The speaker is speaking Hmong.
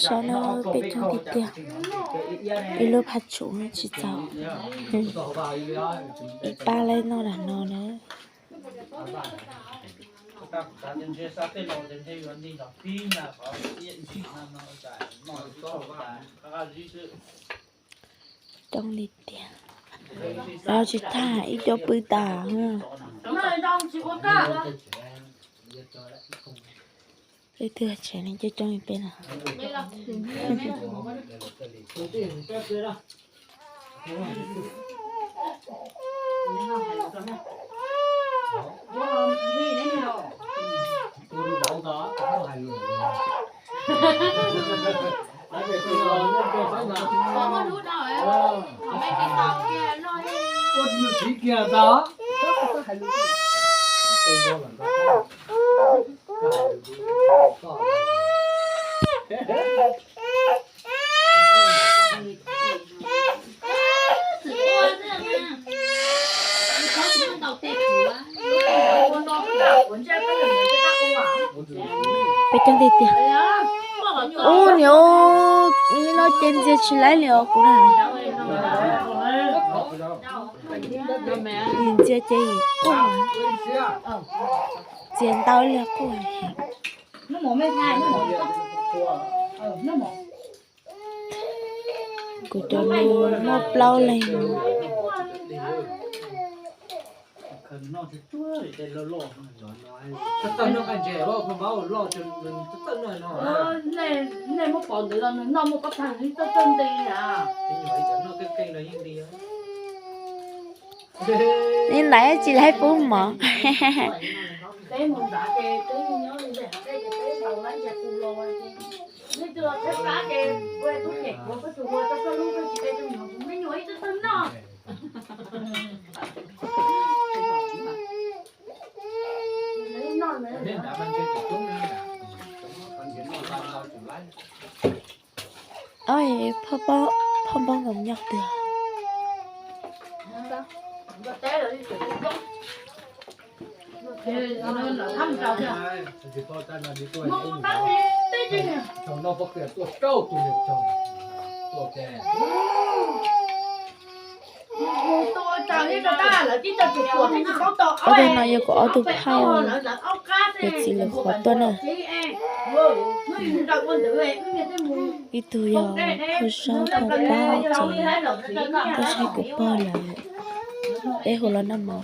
Saib no peb coob tiag tiag, ib lub phaj tsum tsis txaus, ib pab lawv noj dag no na. Coob li tiag, los tsis tag ib co pw tas. Leej twg tseem coob coob li peb no. Peb coob tiag tiag. Ub, niam, li no ces ntxias tsis laib li os kuv na. Yim ntxias ces yim quaj, ntxias ntau li quaj. Kuv cov nus muaj plaub leeg. Nej muab pov ntawd los nws noj muaj pob tag nws txawj txawj nte na. Li ntawd tsis laib pub mov. Peb mus nrad ces peb nyob li ntawd ces peb ntaus lab ntsia tus los ces nej twb los thaib plab ces ua tub cem kuv, koj tus ua tau koj lub koj tsis de tus nyuam kuv me nyuam ib tug twg noj. Ob, phoj npab nkaus nyob twg. Ob tug no yog kuv ob tug phauj, yog txiv lawv qhuav tuaj na. Ib tug yog phauj Saub phauj Pab ces tuaj saib kuv pog lawm, peb hu los noj mov.